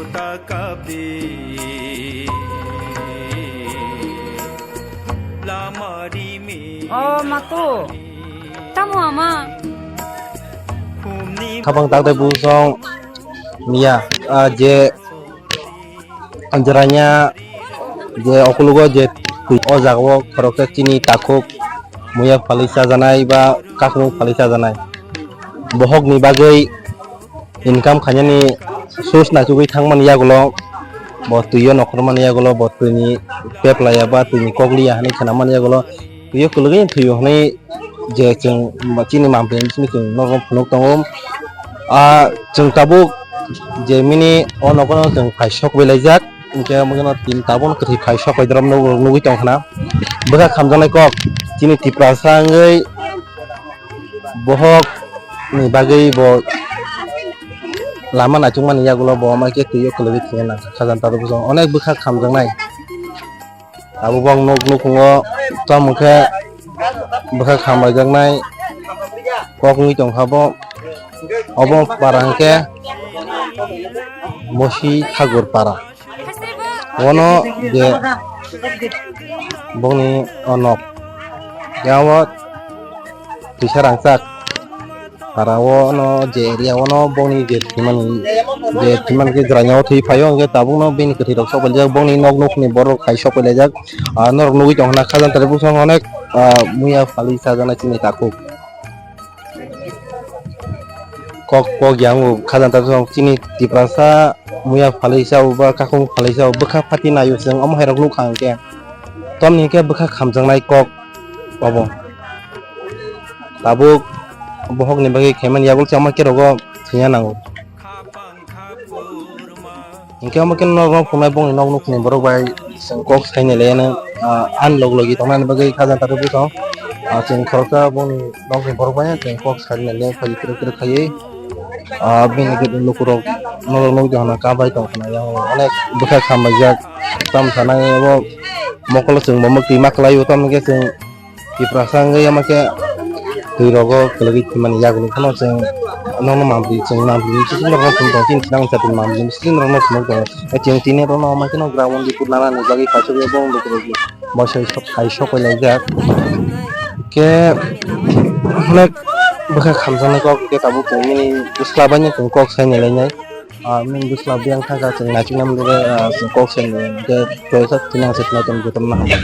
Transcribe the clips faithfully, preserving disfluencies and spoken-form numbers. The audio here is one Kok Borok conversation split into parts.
O matu, tamo ama? Khabang tak tei busong miya, ah, je Anjaranya je okulugo je twi o jagao khoroksa chini takhuk muya phalwi chajanai ba kakhmung phalwi chajanai. Bohokni bagwi income khainani source naisugwi thangmani yagulo bo twio nokhormani yagulo bo twini peplaiya ba twini kokliya hinwi khnamani yagulo twio kwlwgwi thwio hinwi je chwng chini mampli bisingtwi chwng norok phunuk tongo. Ah, chwng tabuk je mini o nogo no chwng phai sok bai laijak, hinkhe omo kheno tin tabuk no kwthwi phai sok bai drum nugwi tong khna. Bwkha khamjaknai kok chini Tiprasa wngwi bohok ni bagwi bo lama naichukmani yagulo bo ama khe twio kwlwgwi thwina nang kha. Khajang tabuk onek bwkha khamjaknai. Abo bong nuk nukhungo tamo khe bwkha khamlaijaknai kok wngwi tongkha bo. Obo para hwnkhe Mosi Thakur para. Bono je bongni o nok. Yang o twisa rangchak. Para o no je area o no bongni je thwimani je thwimani khe jwraini o thwi phaio hwnkhe tabukno bini kwthwi rok sok paijak bongni nok nukhungni borok hai sok pailaijak. Ah, norok nugwi tongkha na khajang tari bwskango onek, ah, muya phalwi chajaknai chini takhuk. Kok kok yang o khajang tari bwskango chini Tiprasa muya phalwi chao ba kakhung phalwi chao bwkha phati naio chwng omo hai rok nukha hwnkhe tamni hwnkhe bwkha khamjaknai kok. Obo tabuk bohokni bagwi khaimani yagul chama kerogo thwina nango. Hinkhe omo khe norok phunai bongni nok nukhungni borok bai chwng kok saini laiano, ah, ani log logi tongnani bagwi khajang tari bwskango, ah, chwng khoroksa bongni nokni borok bai chwng kok saini lai phai kwrwk kwrwk khaiwi. Ah, bini gate ni lukurok norok nukjakna kabai tongkha yang onek bwkha khamlaijak tamo sanai abo mokolo chwng bo mwktwi ma kwlaio tamo khe chwng Tiprasa wngwi ama khe twi rogo kwlwgwi thwimani yagulo phano chwng nokno mampli chwng mampli ni sitwng rokno phunuk tong chini chinang chati mampli ni sitwng rokno phunuk tongo chwng tini rokno ama kheno ground ni pur nana ni bagwi paisukya bong lukurok. Bo sai sok hai sok pai laijak. Khe onek bwkha khamjaknai kok khe tabuk chwng nini bwsla bai no chwng kok sai nai lainai. Ah, nini bwsla biyang thangkha chwng naichuknai mwnwi bai, ah, chwng kok sai nai khe twi sak tini ang sai tini tong jotono hambai.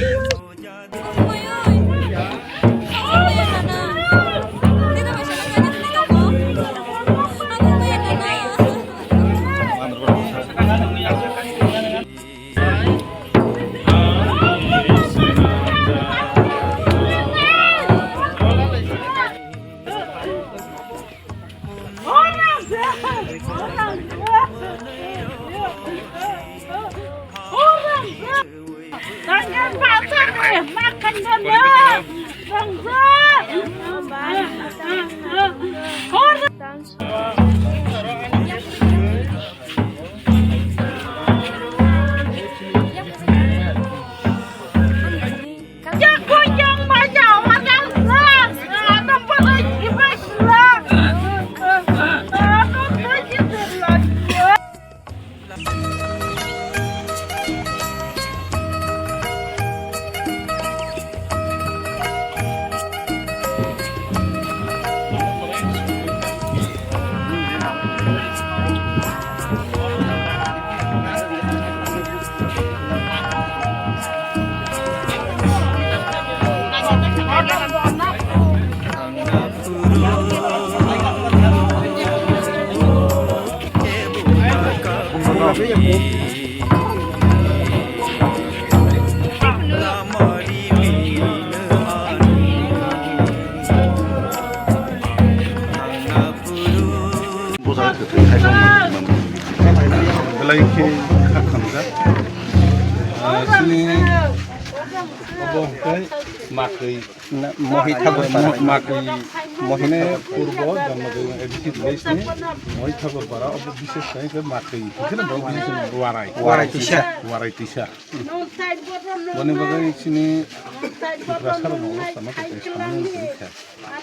Belai khe kha khamjak. Ah, chini obo hwnkhe makri. Mohi Thakur Para. Makwi, Mohi Thakur Purbo Jamnagarh A D C village ni Mohi Thakur Para, obo bises khai khe Makwi, khe no bo bises ni Warai. Warai Tisa. Warai Tisa. Boni bagwi chini Tiprasa rok no sama khe samani kha.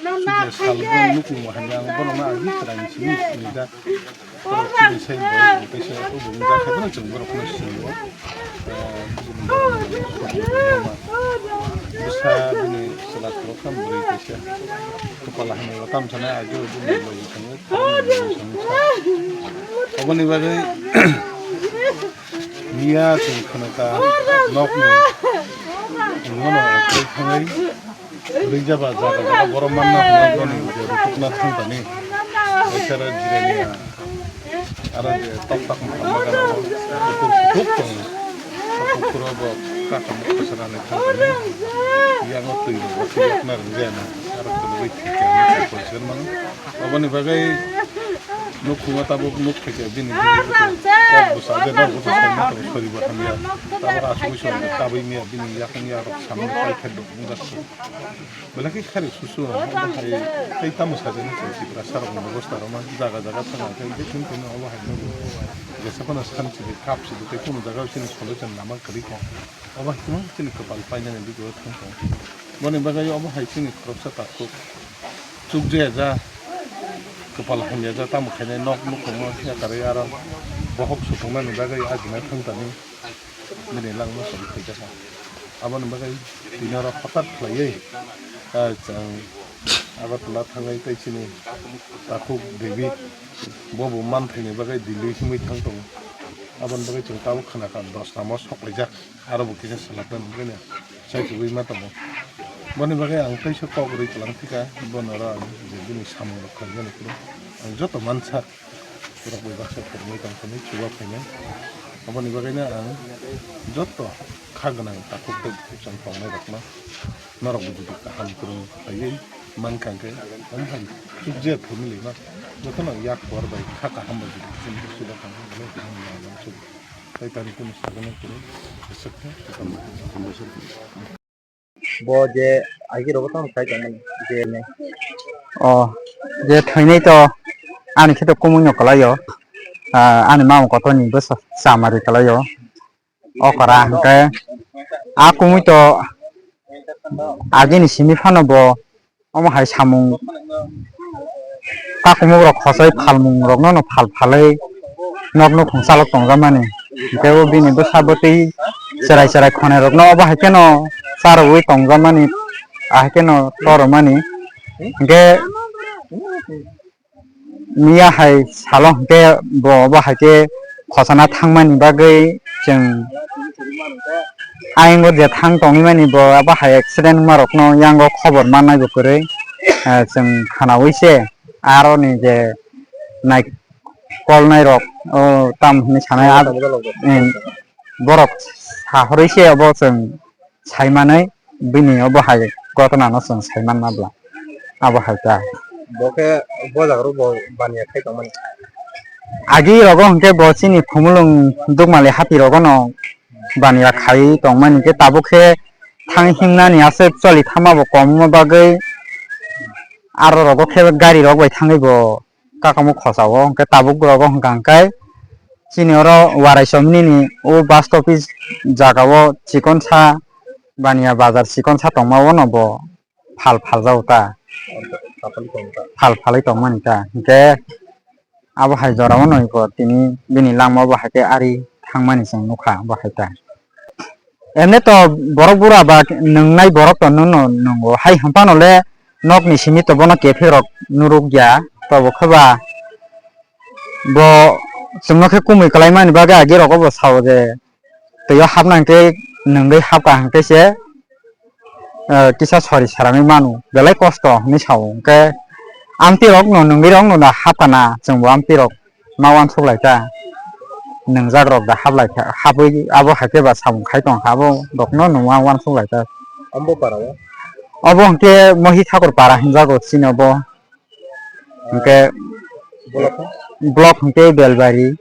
Sujya salbo nukung bo hamya ang bono ma agi trai sini sini da. Borok chini sai bo kaisa obo wng jak hai bono chwng borok no sini o. Bwsa bini chwla khorok tham bwrwi kaisa kwpal hamya o tam sanai agi o bini logi tongo. Oboni bagwi miya chwng khwna ka nokni wngmano twi thangwi. Rijaba jaga jaga borok manna hwnwi boni je rutukna thang tani. Ekara jirani aro je tok tok mokang bagan abo kukur kutuk tongo. Kukur abo kakam kasarani thang tani. Yango twi rok yakna rwjaya na aro kwlwi thikya hwnwi kok mano. Oboni bagwi nukhungo tabuk nuk thikya bini kok bwsa je nok bwsa saimano soriba hamya. Tabuk asugwi song kabui miya bini yakung yarok samung kai khe dok wngjakha. Belai khe khari susu rok hai tei tamo sajani chwng Tiprasa rokni bebosta rokma jaga jaga thangna khe je chwng tongmani obo hai nukgo. Jesa phano sanchi de kap si de tei kunu jaga chini solution lama kwrwi kha. Obo hai chwng chini kwpal painani bigoro thang tongo. Boni bagwi obo hai chini khoroksa takhuk chukjaya ja kwpal hamya ja tamo khainai nok nukhungo yakarwi aro bohok sutungnani bagwi ajina thang tani. Bini langma song khaijak kha. Aboni bagwi tini oro hothat khlaiwi, ah, chwng Agartala thangwi tei chini takhuk David bo bo manthaini bagwi Delhi himwi thang tongo. Aboni bagwi chwng tabuk khna kha dosta mo sok laijak, aro bo kisa swlakna bagwi no sai tubui ma tongo. Boni bagwi ang teisa kok rwi tlang thika, bono oro ang je bini samung rok khaijani phuru ang joto mansa. Borok bai baksa phwrwngwi tong thani chuba phainai. Aboni bagwino ang joto kha gwnang takhuk tei bwswng tongnai rokno norok bo jodi kaham kwrwng khlaiwi mankha hwnkhe, omo hai chukjaya family no jotono yak por bai kha kaham bai jodi chini chuba phainai hwnwi kaham nang chuk. Tai tani kunu sagano kwrwng swk khe. Bo je agi rogo tamo khai tongmani je ne. O je thwinai to ani khe to kumui no kwlai o. Ah, ani mama kotor ni bwsa chamari kwlai o. Okra hwnkhe a kumui to agi ni simi phano bo omo hai samung. Kakumuk rok khosoi phalmung rokno no phal phalwi nok nukhung chalok tongjakmani. Hwnkhe o bini bwsa bwtwi chwrai chwrai khonai rokno obo hai kheno charwui tongjakmani, ahai kheno toromani. Hwnkhe miya hai salo hwnkhe bo obo hai khe khosana thangmani bagwi chwng ayang o je thang tongwi mani bo abo hai accident wngma rokno yango khobor mannai bo kwrwi, eh, chwng khwnaui se aro ni je naikolnai rok o tam hinwi sanai ah, em, borok sahorwi se obo chwng saimanwi bini obo hai ghotona no chwng saimanma bla abo hai ta. Bo khe bo jaga rok bo baniya khai tongmani. Agi rogo hwnkhe bo chini Khumulwng Dukmali hati rogo no baniya khai tongmani khe tabuk khe thang himnani aswk choli thangma bo kom wngma bagwi aro rogo khe gari rok bai thangwi bo kakamuk khosa o hwnkhe tabuk rogo hwnkha hwnkhe chini oro Warai Chomni ni o bus stopis jaga o chikon sa baniya bazar chikon sa tongma o no bo phal phaljago ta. Phal phalwi tongmani ta. Hwnkhe abo hai jora o no iko tini bini langma bo hai khe ari thangmani chwng nukha bo hai ta. Emne to borok bura ba nwngnai borok to nwngno nwngo. Hai hwnphano le nokni simi to bono kephi rok nuruk ya. Tobo khe ba bo chwngno khe kumui kwlaimani bagwi agi rogo bo sao je twi o hapna hwnkhe nwngwi hapkha hwnkhe se, eh, kisa sori sarangwi manu belai kosto hinwi sao. Hwnkhe amtwi rokno nwngwi rokno da hapkha na chwngbo amtwi rok ma uansuk lai kha, nwngjak rok da hap lai kha, hapwi abo hai khe ba samung khai tong kha, abo rok no nwng ma uansuk lai kha. Ambo para o? Obo hwnkhe Mohi Thakur para hinjago chini obo. Hwnkhe block? Block hwnkhe Belbari.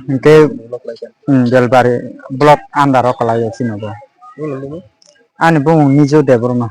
Hwnkhe, block lai kha? Hmm, Belbari block under o kwlai o chini obo. Nini nini? Ani bumung Niju Debbarma.